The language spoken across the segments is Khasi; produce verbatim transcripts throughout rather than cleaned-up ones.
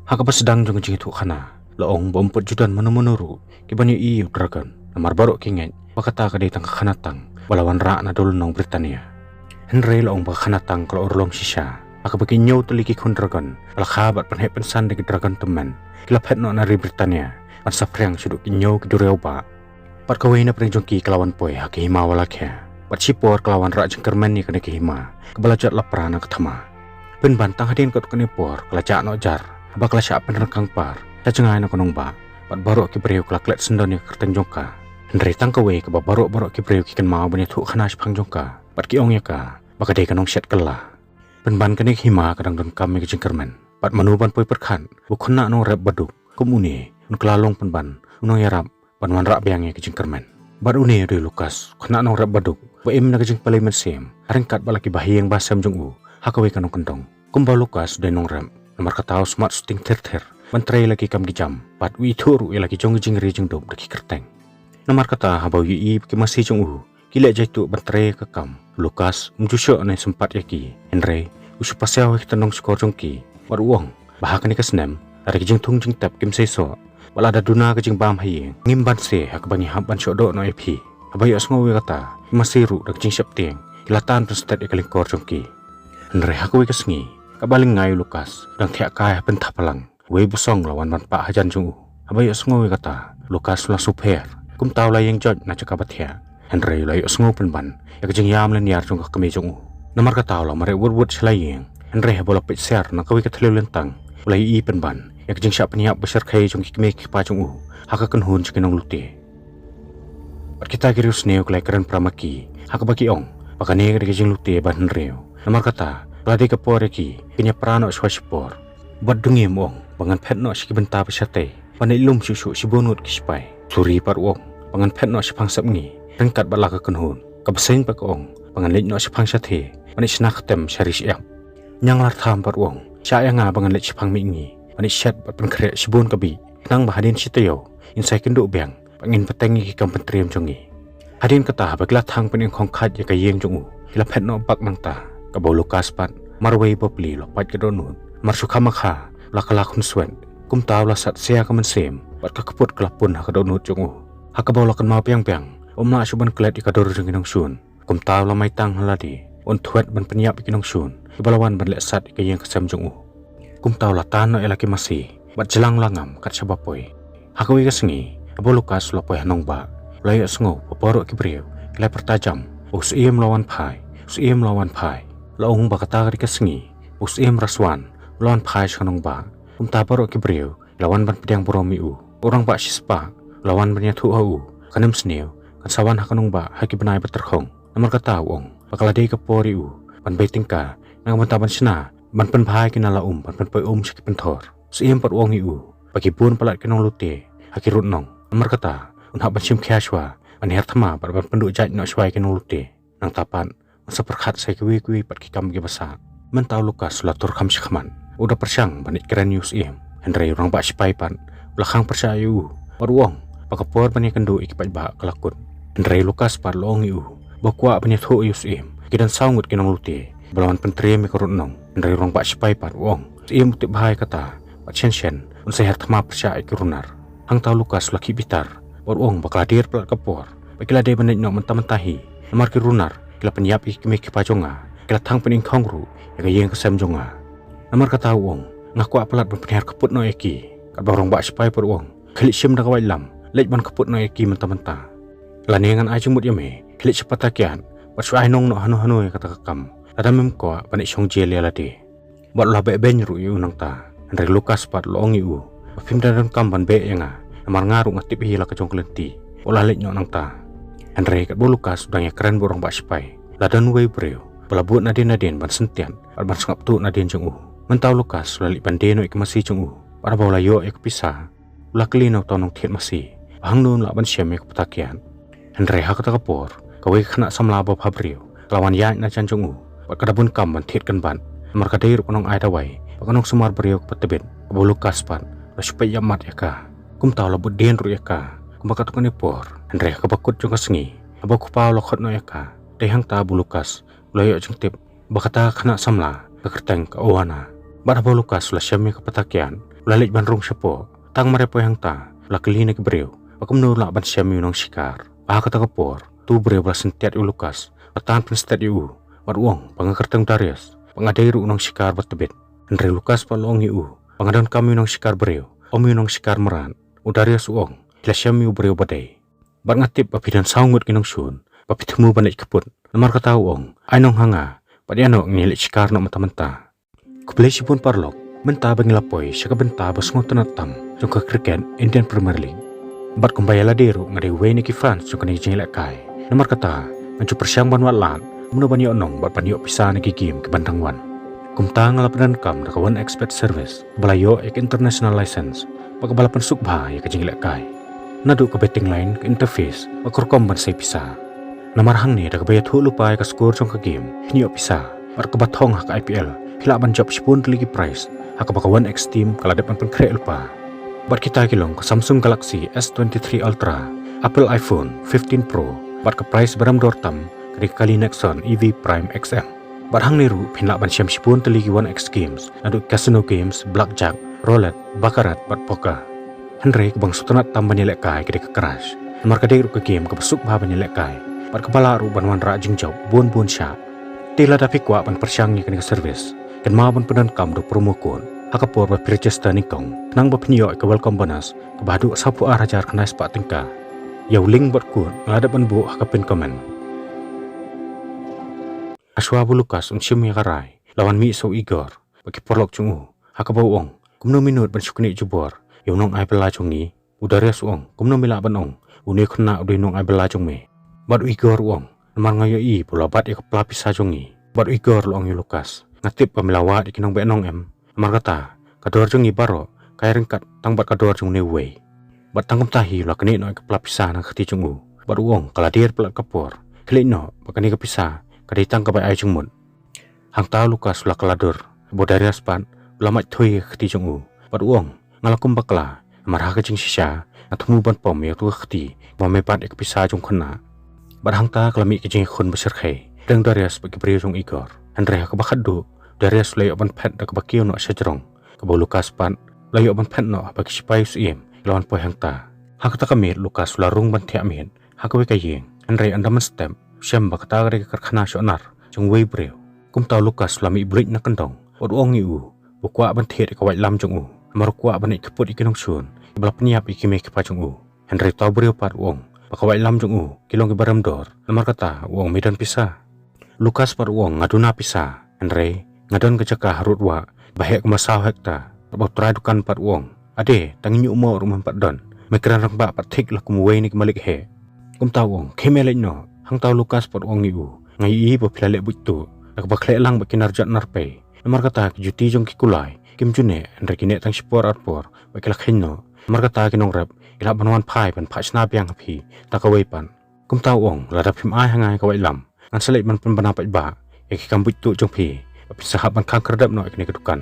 Ha kaba sdang jong ka jingïathuhkhana, la ong ba ym pat ju don mano mano ruh kiban ïohi ïa u dragon, namar baroh ki ngeit ba kata ka dei tang ka khanatang ba la wanrah na dul nong Britania. Hynrei la ong ba ka khanatang ka la urlong shisha ha kaba ki hynñiew tylli ki khun dragon ba la kha bad pynheh pynsan da ki dragon tymmen ki la phet noh na ri Britania ban saphriang shaduh ki hynñiew ki duriaw bah. Bad kawei na pdeng jong ki ka la wan poi ha ka hima ba la khia, bad shipor ka la wanrah jingkyrmen ïa kane ka hima kaba la jot lapra na ka thma. Pynban tang hadien katto katne por ka la jah noh jar haba ka la shah pynryngkang par sha jngai na ka nongbah, bad baroh ki briew ki la klet syndon ïa ka kyrteng jong ka. Hynrei tang kawei kaba baroh baroh ki briew ki kynmaw ban ïathuhkhana shaphang jong ka bad ki ong ïa ka ba ka dei ka nongshet kylla. Pynban kane ka hima ka dang donkam ïa ka jingkyrmen, bad mano ban poi pyrkhat ba u khynnah nongrep baduk kum une un kylla long pynban u nongïarap ban wanrah biang ïa ka jingkyrmen. Bad une u dei u Lukas, u khynnah nongrep baduk ba im na ka jingpalei mynsiem ha ryngkat bad la ki bahaïing bahasem jong u ha kawei ka nongkyndong. Kumba u Lukas u dei nongrep, namar kata u smat shooting thir thir ban trei la ki kam ki jam, bad u ithuh ruh ïa la ki jong ki jingri jingdup da ki kyrteng. Namar kata haba u ïohi ba ki masi jong u ki leh jaituh ban trei ka kam, u Lukas um ju shoh ne sympat ïa ki, hynrei u shu pasiaw ha ki tyndong shkor jong ki, bad u ong ba ha kane ka snem lada ki jingthung jingtep kim seisoh bad lada duna ka jingbam ha ïing, ngim banse ha kaba ngi hap ban shoh doh noh ïa phi. Haba ïohsngew ïa kata, ki masi ruh da ka jingsheptieng ki la tan pynstet ïa ka lyngkor jong ki. Hynrei ha kawei ka sngi, kaba lyngngai u Lukas u dang thiah kai ha pynthap palang, uwei u basong u la wan ban pah hajan jong u. Haba ïohsngew ïa kata, u Lukas u la sngewpher. Kumta u la ïeng joit na jaka ba thiah, hynrei u la ïohsngew pynban ïa ka jingïam lynñiar jong ka kmie jong u. Namar kata u la mareh wut wut sha la ïing, hynrei haba u la peit siar na kawei ka thliew lyntang, u la ïohi pynban ïa ka jingshah pynïap ba shyrkhei jong ki kmie ki kpa jong u ha ka kynhun jong ki nonglute. Bad kita ki riewsniew ki la ïakren para ma ki ha kaba ki ong ba kane ka dei ka jinglute ba hynriew. Namar kata ka la dei ka por ïa ki ban ïapra noh shuwa shipor. Bad u Ngim u ong ba ngan phet noh sha ki bynta ba shatei ban leit lum shuh shuh shibun ngut ki shipai. U Suri pat u ong ba ngan phet noh shaphang sepngi ryngkat bad la ka kynhun. Ka Bseiñ pat ka ong ba ngan leit noh shaphang shatei ban leit shna ktem sha ri shyiap. U Ñianglartham pat u ong, shah ïa nga ba ngan leit shaphang mihngi ban leit shet bad pynkhreh shibun ka bih, khnang ba hadien shi taïew ngin sa ïakynduh biang bad ngin bteng ïa ki kam pyntriem jong ngi. Hadien kata haba ki la thang pynïeng khongkhait ïa ka ïing jong u, ki la phet noh bak nangta. Kaba u Lukas pat marwei bapli u la pait ka dohnud, namar shu kham ma kha u la kylla khunswet. Kumta u la sat sia ka mynsiem bad ka kput ka la pun ha ka dohnud jong u. Ha kaba u la kynmaw biang biang, um lah shuh ban klet ïa ka dur jong ki nongshun. Kumta u la maitang ha lade, un thwet ban pynïap ïa ki nongshun kiba la wan ban leh sat ïa ka ïing ka sem jong u. Kumta u la tan noh ïa la ki masi bad jlang u la ngam kat shaba poi. Ha kawei ka sngi, haba u Lukas u la poi ha nongbah, u la ïohsngew ba baroh ki briew ki la pyrta jam ba u Syiem u la wan phai, u Syiem u la wan phai. U la ong ba kata ka dei ka sngi ba u Syiem Raswan u la wan phai sha ka nongbah. Kumta baroh ki briew ki la wan ban pdiang burom ïa u. U Rangbah Shispah u la wan ban ïathuh ha u, kan ym sniew, kan sa wan ha ka nongbah ha ki bnai ba tyrkhong. Namar kata u ong ba ka la dei ka por ïa u ban bei tyngka na ka bynta ban shna, ban pynbha ïa ki na la um, ban pynpoi um sha ki pynthor. U Syiem pat u ong ïa u ba ki bun palat ki nonglute ha ki rud nong. Namar kata un hap ban shim khia shuwa, ban hiar thma bad ban pynduh jait noh shuwa ïa ki nonglute. Nangta pat un sa pyrkhat sa ïa kiwei kiwei pat ki kam kiba sah. Mynta u Lukas u la tur kham shakhmat, u da pyrshang ban leit kren ïa u Syiem, hynrei u Rangbah Shipai pat u la khang pyrshah ïa u bad u ong ba ka por ban ïakynduh ïa ki paidbah ka la kut. Hynrei u Lukas pat u la ong ïa u ba u kwah ban ïathuh ïa u Syiem ba ki don saw ngut ki nonglute ba la wan pyntriem ïa ka rud nong. Hynrei u Rangbah Shipai pat u ong u Syiem u tip bha ïa kata, bad shen shen un sa hiar thma pyrshah ïa ki runar. Hangta u Lukas u la khih bitar bad u ong ba ka la dier palat ka por ba ki la dei ban leit noh mynta mynta hi, namar ki runar ki la pynïap ïa ki kmie ki kpa jong nga, ki la thang pynïeng khong ruh ïa ka ïing ka sem jong nga. Namar kata u ong, nga kwah palat ban pynhiar kput noh ïa ki. Katba u Rangbah Shipai pat u ong, khie leit shim da ka waitlam, leit ban kput noh ïa ki mynta mynta. Lane ngan ai jingmut ïa me, khie leit sha pata kiad bad shu ai nong noh hano hano ïa kata ka kam, lada mem kwah ban leit shong jel ïa lade. Bad u la beh beiñ ruh ïa u nangta. Hynrei u Lukas pat u la ong ïa u ba phim da donkam ban beh ïa nga, namar nga ruh nga tip hi ïa la ka jong ka lynti. U la leit noh nangta. Hynrei katba u Lukas u dang ïakren bad u Rangbah Shipai, la don uwei u briew ba la bud nadien nadien ban syntiat bad ban sngap tuh nadien jong u. Mynta u Lukas u la leit ban die noh ïa ki masi jong u, bad haba u la ïoh ïa ka pisa, u la kylli na uta u nongthied masi ba hangno un lah ban shem ïa ka pata kiad. Hynrei ha kata ka por, kawei ka khynnah samla babhabriew ka la wan ïaid na jan jong u bad ka da bun kam ban thied kynbat, namar ka dei ruh ka nongai dawai bad ka nongsumar briew kaba tbit. Kaba u Lukas pat u la shu peit ïa mat ïa ka. Kumta u la bud dien ruh ïa ka kumba katto katne por. Hynrei ha kaba kut jong ka sngi, haba u kpa u la khot noh ïa ka, dei hangta ba u Lukas u la ïoh jingtip ba kata ka khynnah samla ka kyrteng ka Oana. Bad haba u Lukas u la shem ïa ka pata kiad, u la leit ban rung shapoh. Tang mar ïa poi hangta u la kylli na ki briew ba kumno u lah ban shem ïa u nongshikar. Ba ha kata ka por uto u briew ba la syntiat ïa u Lucas u la tan pynstet ïa u bad u ong ba nga kyrteng Darius, ba nga dei ruh u nongshikar ba tbit. Hynrei u Lucas pat u la ong ïa u ba nga donkam ïa u nongshikar briew, ym ïa u nongshikar mrad. U Darius u ong, phi la shem ïa u briew ba dei. Bad nga tip ba phi don saw ngut ki nongshun ba phi thmu ban leit kput. Namar kata u ong, ai nong ha nga, bad ïa nong ngin leit shikar noh mynta mynta. Khublei shibun paralok, mynta ba ngi la poi sha ka bynta ba sngewtynnat tam jong ka cricket Indian Premier League. Bad kumba ïa lade ruh nga dei uwei na ki fans jong kane ka jingïalehkai. Namar kata ngan shu pyrshang ban wad lad kumno ban ïoh nong bad ban ïoh pisa na ki game ki ban dang wan. Kumta nga la pyndonkam da ka One X Bet Service ba la ïoh ïa ka international license bad kaba la pynsuk bha ïa ka jingïalehkai. Naduh ka betting line, ka interface bad ka rukom ban sei pisa. Namar hangne da kaba ïathuh lypa ïa ka score jong ka game phin ïoh pisa, bad kaba thong ha ka I P L phi lah ban jop shibun tylli ki prize, ha kaba ka One X team ka la dep ban pynkhreh lypa. Bad kita ki long ka Samsung Galaxy S twenty-three Ultra, Apple iPhone fifteen Pro, bad ka prize ba dang dor tam ka dei ka kali Nexon E V Prime X M. Bad hangne ruh phin lah ban shem shibun tylli ki One X games, naduh casino games, blackjack, roulette, baccarat bad poker. Hynrei kaba nga sngewtynnat tam ban ïalehkai ka dei ka crash. Namar ka dei ruh ka game kaba suk bha ban ïalehkai bad kaba lah ruh ban wanrah jingjop bun bun shah. Te lada phi kwah ban pyrshang ïa kane ka service, kynmaw ban pyndonkam da u promo code ha ka por ba phi register nyngkong, khnang ba phin ïoh ïa ka welcome bonus kaba haduh sawphew ar hajar khyndai spah tyngka. Ïa u link bad code nga la dep ban buh ha ka pin comment. Hashwa ba u Lucas un shim ïa ka rai, la wan mih sa u Igor bad ki paralok jong u, ha kaba u ong, kumno me nud ban shu knieh jubor ïa u nongai bylla jong ngi? U Darius u ong, kumno me lah ban ong, une u khynnah u dei u nongai bylla jong me? Bad u Igor u ong, namar nga ïohi ba u la bat ïa ka pla pisa jong ngi. Bad u Igor u la ong ïa u Lucas, nga tip ba me la wad ïa ki nongbeh nong em? Namar kata ka dor jong ngi baroh ka ïaryngkat tang bad ka dor jong une uwei. Bad tang kumta hi u la knieh noh ïa ka pla pisa na ka kti jong u. Bad u ong, ka la dier palat ka por, khie leit noh, bad kane ka pisa ka dei tang kaba ai jingmut. Hangta u Lucas u la kylla dur, bad u Darius pat u la mait thui ïa ka kti jong u. Bad u ong, nga la kum bakla, namar ha ka jingshisha nga thmu ban pom ïa katu ka kti ba me bat ïa ka pisa jong u khynnah. Bad hangta ka la mih ka jingïakhun ba shyrkhei hapdeng u Darius bad ki briew jong u Igor. Hynrei ha kaba khatduh u Darius u la ïoh ban phet da kaba kiew noh sha jrong, kaba u Lucas pat u la ïoh ban phet noh haba ki shipai u syiem ki la wan poi hangta. Ha kata ka miet u Lucas u la rung ban thiah miet ha kawei ka ïing, hynrei ynda mynstep u shem ba kata ka dei ka karkhana shopnar jong uwei u briew. Kumta u Lucas u la mih buit na kyndong bad u ong ïa u ba u kwah ban thied ïa ka waitlam jong u, namar u kwah ban ïakynduh ïa ki nongshun kiba la pynïap ïa ki mei ki pa jong u. Hynrei uta u briew pat u ong ba ka waitlam jong u ki long kiba rem dor, namar kata u ong, me don pisa? U Lucas pat u ong, nga duna pisa, hynrei nga don ka jaka harud wah ba heh kumba saw hektar. Bad u trai dukan pat u ong, ade, tang ïa une u mo ruh mem pat don, me kren rangbah pat thik la kum uwei na ki malik heh. Kumta u ong, khie me leit noh. Hangta u Lucas pat u ong ïa u, nga ïohi ba phi la leh buit tuh da kaba khleh lang bad ki nar jot nar pei. Namar kata ki juti jong ki kulai kim ju neh, hynrei ki neh tang shipor arpor bad ki la kheiñ noh. Namar kata ki nongrep ki lah ban wan phai ban phah shna biang ha phi da kawei pat. Kumta u ong, lada phim ai ha nga ïa ka waitlam, ngan sa leit ban pynbna paidbah ïa ki kam buit tuh jong phi, bad phin sa hap ban khang khyrdep noh ïa kane ka dukan.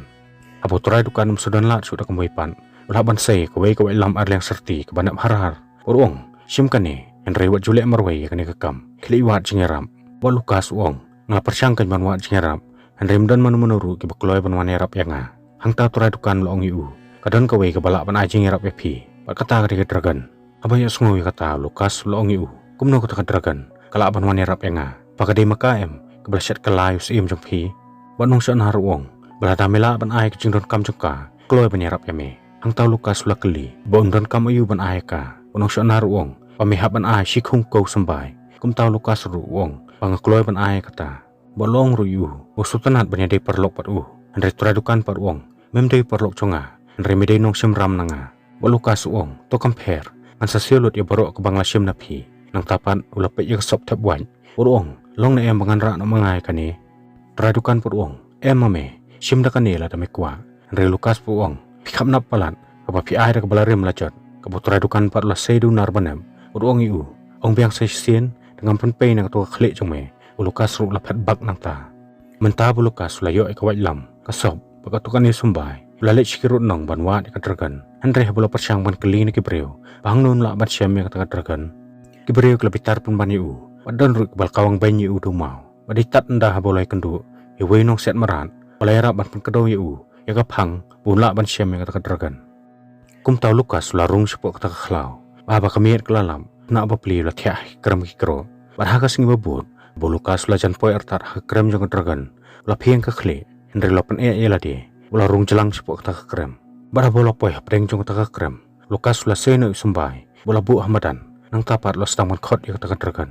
Haba u trai dukan um sa don lad shuh da kumwei pat, u lah ban sei kawei ka waitlam arliang syrti kaba nep har har. Bad u ong, shim kane, hynrei wat ju leh marwei ïa kane ka kam, khie leit wad jingïarap. Bad u Lucas u ong, nga la pyrshang kein ban wad jingïarap, hynrei ym don mano mano ruh kiba kloi ban wan ïarap ïa nga. Hangta u trai dukan u la ong ïa u, ka don kawei kaba lah ban ai jingïarap ïa phi, bad kata ka dei ka dragon. Haba ïohsngew ïa kata u Lucas u la ong ïa u, kumno kata ka dragon ka lah ban wan ïarap ïa nga? Ba ka dei ma ka em kaba la shet kylla ïa u syiem jong phi? Bad u nongshonhar u ong, ba lada me lah ban ai ka jingdonkam jong ka, kloi ban ïarap ïa me. Hangta u Lucas u la kylli ba un donkam aïu ban ai ïa ka. Bad u nongshonhar u ong, ba me hap ban ai shi khung kew symbai. Kumta u Lucas ruh u ong, ba nga kloi ban ai ïa kata. Bad u la ong ruh ïa u ba u sngewtynnat ban ïadei paralok bad u. Hynrei u trai dukan pat u ong, mem dei paralok jong nga, hynrei me dei nongshim ram na nga. Bad u Lucas u ong, to kam pher, ngan sa siew lut ïa baroh kaba nga la shim na phi. Nangta pat u la peit ïa ka sop thep wait. Bad u ong, long ne em ba ngan rah noh ma nga ïa kane? U trai dukan pat u ong, em ma me, shim da kane lada me kwah. Hynrei u Lucas pat u ong, phi khapnap palat, kaba phi ai da kaba la rim la jot. Kaba u trai dukan pat u la sei da u nar ba nep. Bad u ong ïa u, ong biang sa shisien, da ngam pynpei na kato ka khlieh jong me. U Lucas ruh u la phet bak nangta. Mynta ba u Lucas u la ïoh ïa ka waitlam, ka sop bad kato kane symbai, u la leit sha ki rud nong ban wad ïa ka dragon. Hynrei haba u la pyrshang ban kylli na ki briew ba hangno un lah ban shem ïa kata ka dragon, ki briew ki la bitar pynban ïa u. Bad don ruh kiba la kawang beiñ ïa u da u maw. Bad dei tad ynda haba u la ïakynduh ïa uwei u nongsiat mrad uba la ïarap ban pynkdew ïa u, ïa ka phang ba un lah ban shem ïa kata ka dragon. Kumta u Lukas u la rung shapoh kata ka khlaw, ba haba ka miet ka la lap, khynnah bapli u la thiah ha ki krem ki kro. Bad ha ka sngi ba bud, ba u Lukas u la jan poi artat ha ka krem jong ka dragon, u la phieng ka khlieh, hynrei u la pyneh ïa lade, u la rung jlang shapoh kata ka krem. Bad haba u la poi hapdeng jong kata ka krem, u Lukas u la sei noh ïa u symbai ba u la buh ha madan, nangta pat u la sdang ban khot ïa kata ka dragon.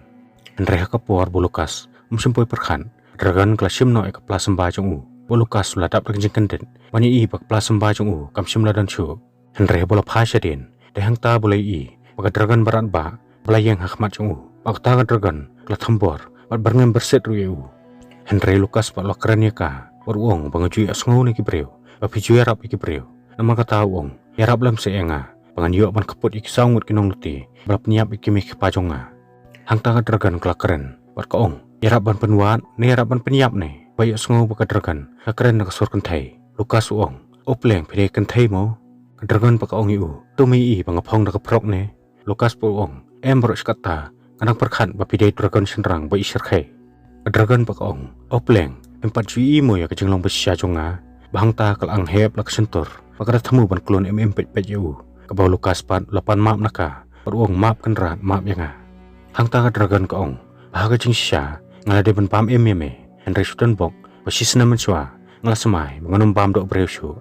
Hynrei ha ka por ba u Lukas um shym poi pyrkhat, ka dragon ka la shim noh ïa ka pla symbai jong u. Ba u Lukas u la dap da ka jingkyndit ban ïohi ba ka pla symbai jong u kam shym la don shuh. Hynrei haba u la phai shadien, dei hangta ba u la ïohi ba ka dragon ba radbah ba la ïeng ha khmat jong u. Bad kata ka dragon ka la thombor bad byrngem byrsit ruh ïa u. Hynrei u Lukas pat u la kren ïa ka, bad u ong ba nga ju ïohsngew na ki briew ba phi ju ïarap ïa ki briew. Namar kata u ong, ïarap lem seh ïa nga ba ngan ïoh ban kput ïa ki saw ngut ki nonglute ba la pynïap ïa ki mei ki kpa jong nga. Hangta ka dragon ka la kren bad ka ong, ïarap ban pynwad ne ïarap ban pynïap ne? Ba ïohsngew ba ka dragon ka kren da ka sur kynthei. U Lukas u ong, o pleng, phi dei kynthei mo? Ka dragon pat ka ong ïa u, to me i ba nga phong da ka phrok ne? U Lukas pat u ong, em baroh shi katta, nga dang pyrkhat ba phi dei dragon shynrang ba ishyrkhei. Ka dragon pat ka ong, o pleng, phim pat ju ïohi mo ïa ka jinglong ba shisha jong nga, ba hangta ka la ang hep la ka shyntur, ba ka da thmu ban klun im im peit peit ïa u. Kaba u Lukas pat u la pan map na ka, bad u ong, map Kynrad, map ïa nga. Hangta ka dragon ka ong, ba ha ka jingshisha nga la dei ban bam im ïa me, hynrei shu don bok ba shi snem mynshuwa nga la smai ba ngan ym bam doh briew shuh.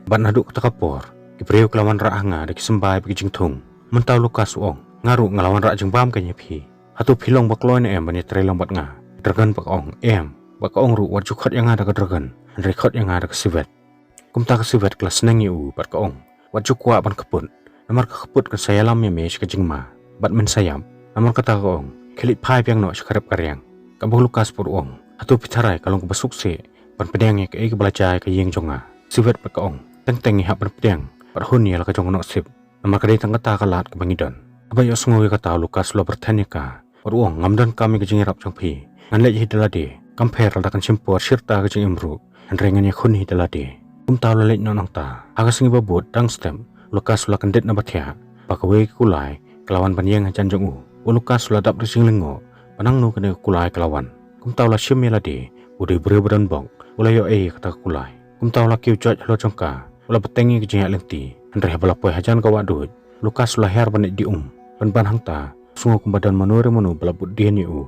Bad naduh kata ka por ki briew ki la wanrah ha nga da ki symbai bad ki jingthung. Mynta u Lukas u ong, nga ruh nga la wanrah jingbam kein ïa phi. Hato phi long ba kloi ne em ban ïatrei lang bad nga? Ka dragon pat ka ong, em. Bad ka ong ruh, wat ju khot ïa nga da ka dragon, hynrei khot ïa nga da ka siwet. Kumta ka siwet ka la sneng ïa u bad ka ong, wat ju kwah ban kput, namar ka kput kan sa ïalam ïa me sha ka jingma, bad men sa ïap. Namar kata ka ong, khie leit phai biang noh sha ka rep ka riang. Kaba u Lukas pat u ong, hato phi tharai ka long kaba suk seh ban pdiang ïa kaei kaba la jia ïa ka ïing jong nga? Siwet pat ka ong, teng teng ngi hap ban pdiang bad hun ïa la ka jong ka nohsip, namar ka dei tang kata ka lad kaba ngi don. Haba ïohsngew ïa kata u Lukas u la pyrthen ïa ka, bad u ong, ngam donkam ïa ka jingïarap jong phi. Ngan leit hi da lade, kam pher lada kan shim por shirta ka jingim ruh, hynrei ngan ïakhun hi da lade. Kumta u la leit noh nangta. Ha ka sngi ba bud dang step, u Lukas u la kyndit na ba thiah ba kawei ka kulai ka la wan ban ïeng hajan jong u. U Lukas u la dap da ka jinglyngngoh ba nangno kane ka kulai ka la wan. Kumta u la shim ïa lade, u dei u briew ba don bok, u la ïoh ei ïa kata ka kulai. Kumta u la kiew joit halor jong ka, u la bteng ïa ka jingïaid lynti. Hynrei haba la poi hajan ka wahduid, u Lukas u la hiar ban leit die um, pynban hangta u sngew kumba don mano re mano ba la bud dien ïa u.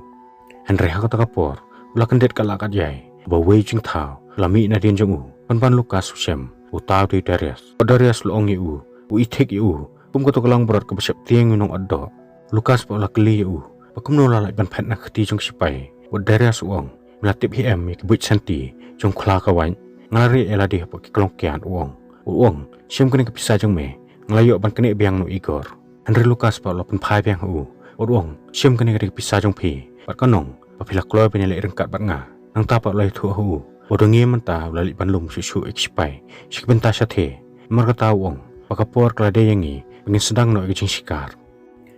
Hynrei ha kata ka por u la kyndit katba lah katba ïai, ba uwei u jingthaw u la mih nadien jong u. Pynban u Lukas u shem, uta u dei u Darius. Bad u Darius u la ong ïa u, u ïeit thik ïa u, kum kato ka langbrot kaba sheptieng ïa u nongot doh. U Lukas pat u la kylli ïa u ba kumno la lait ban phet na ka kti jong ki shipai. Bad u Darius u ong, me la tip hi em ïa ki buit shanti jong u khla ka wait? Nga la rieh ïa lade hapoh ki klong kiad, u ong. U ong, shim kane ka pisa jong me, nga la ïoh ban knieh biang noh Igor. Hynrei u Lukas pat u la pynphai biang ha u, bad u ong, shim, kane ka dei ka pisa jong phi, bad ka nong ba phi la kloi ban ïaleh ryngkat bad nga. Nangta pat u la ïathuh ha u ba u Dngiem mynta u la leit ban lum shuh shuh ïa ki shipai sha ki bynta shathie. Namar kata u ong ba ka por ka la dei ïa ngi ba ngin sdang noh ïa ka jingshikar.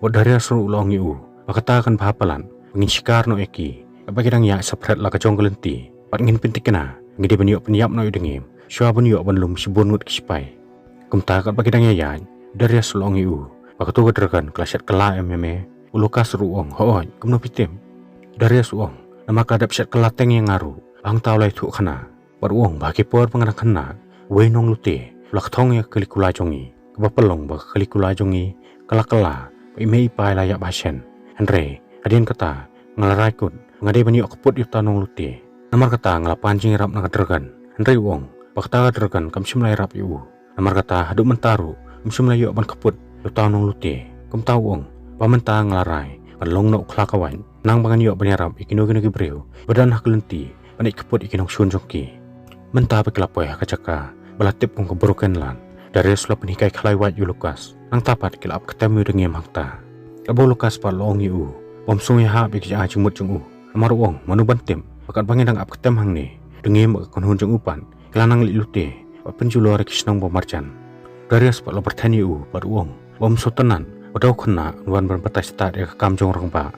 Bad u Darius ruh u la ong ïa u ba kata kan bha palat, ba ngin shikar noh ïa ki katba ki dang ïaid saphriang la ka jong ka lynti, bad ngin pynthikna ba ngi dei ban ïoh pynïap noh ïa u Dngiem shuwa ban ïoh ban lum shibun ngut ki shipai. Kumta katba ki dang ïaid, u Darius u la ong ïa u ba kato ka dragon ka la shet kylla em ïa me? U Lukas ruh u ong, hooid, kumno phi tip? U Darius u ong, namar ka dep shet kylla teng ïa nga ruh, ba hangta u la ïathuh khana. Bad u ong ba ha ki por ba nga dang khynnah, uwei u nonglute u la kthong ïa ka kali kulai jong ngi, kaba pynlong ba ka kali kulai jong ngi ka la kylla, ba i mei i pa i la ïap ha shen. Hynrei hadien kata nga la rai kut ba nga dei ban ïoh kput ïa uta u nonglute. Namar kata nga la pan jingïarap na ka dragon. Hynrei u ong ba kata ka dragon kam shym la ïarap ïa u. Namar kata haduh mynta ruh um shym la ïoh ban kput ïa uta u nonglute. Kumta u ong ba mynta nga la rai ban long noh u khla ka wait, khnang ba ngan ïoh ban ïarap ïa kino kino ki briew ba don ha ka lynti ban ïa kput ïa ki nongshun jong ki. Mynta ba ki la poi ha ka jaka ba la tip kum ka Broken Land, u Darius u la pynhikai khlaiñ wait ïa u Lukas. Nangta pat ki la ap ktem ïa u Dngiem hangta. Kaba u Lukas pat u la ong ïa u ba um sngew ïahap ïa ka jingmut jong u. Namar u ong, mano ban tip ba katba ngi dang ap ktem hangne, u Dngiem bad ka kynhun jong u pat ki la nang leit lute bad pynjulor ïa ki shnong ba marjan. U Darius pat u la pyrthen ïa u bad u ong ba um sngewtynnat ba uta u khynnah un wan ban batai stad ïa ka kam jong u rangbah.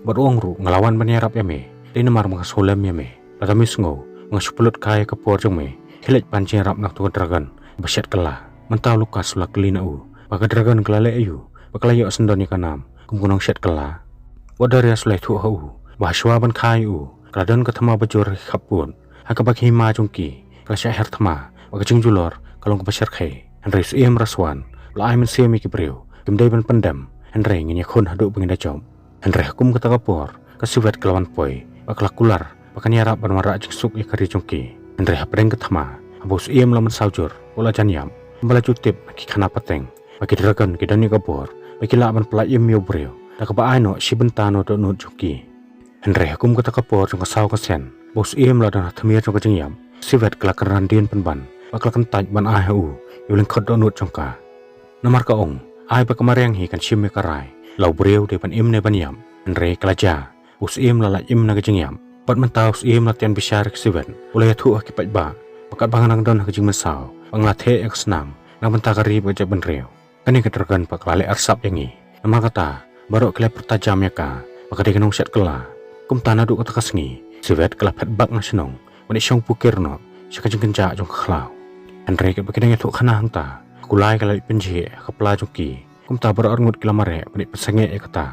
Bad u ong ruh, nga la wan ban ïarap ïa me, dei namar ba nga sngewlem ïa me. Lada me sngew ba nga shu pynlut kai ïa ka por jong me, khie leit pan jingïarap na kato ka dragon ba shet kylla. Mynta u Lukas u la kylli na u ba ka dragon ka la leh aïu ba ka la ïoh syndon ïa ka nam kum ka nongshet kylla. Bad u Darius u la ïathuh ha u ba shuwa ban kha ïa u ka la don ka thma bajur ha ki khappud, ha kaba ka hima jong ki ka la shah her thma ba ka jingjulor ka long kaba shyrkhei. Hynrei u Syiem Raswan u la ai mynsiem ïa ki briew, kim dei ban pyndem, hynrei ngin ïakhun haduh ba ngin da jop. Hynrei ha kum kata ka por ka Siwet ka la wan poi bad ka la kular ba kan ïarap ban wanrah jingsuk ïa ka ri jong ki. Hynrei hapdeng ka thma, haba u Syiem la mynsaw jur, u la jan ïap, kumba la ju tip na ki khana pateng ba ki dragon ki don ïa ka bor ba ki lah ban pyllait im ïa u briew da kaba ai noh shi bynta na u dohnud jong ki. Hynrei ha kum kata ka por jong ka saw ka sien, ba u Syiem u la don ha thmier jong ka jingïap, ka Siwet ka la kynran dien pynban bad ka la kyntait ban ai ha u ïa u lyngkhot dohnud jong ka. Namar ka ong, ai ba ka mariang hi kan shim ïa ka rai, la u briew dei ban im ne ban ïap. Hynrei ka la jia, u Syiem u la lait im na ka jingïap. Bad mynta u Syiem u la tian bishar ïa ka Siwet, u la ïathuh ha ki paidbah ba katba nga dang don ha ka jingmynsaw, ba nga la theh ïa ka snam na ka bynta ka ri bad ka jaitbynriew, kane ka dragon pat ka la leh arsap ïa ngi. Namar kata baroh ki la pyrta jam ïa ka ba ka dei ka nongshet kylla. Kumta naduh kata ka sngi, Siwet ka la phet bak na shnong ban ïa shong pukir noh sha ka jingkynjah jong ka khlaw. Hynrei katba ki dang ïathuh khana hangta, ka kulai ka la leit pynjhieh ha ka pla jong ki. Kumta baroh arngut ki la mareh ban ïa pynsangeh ïa kata.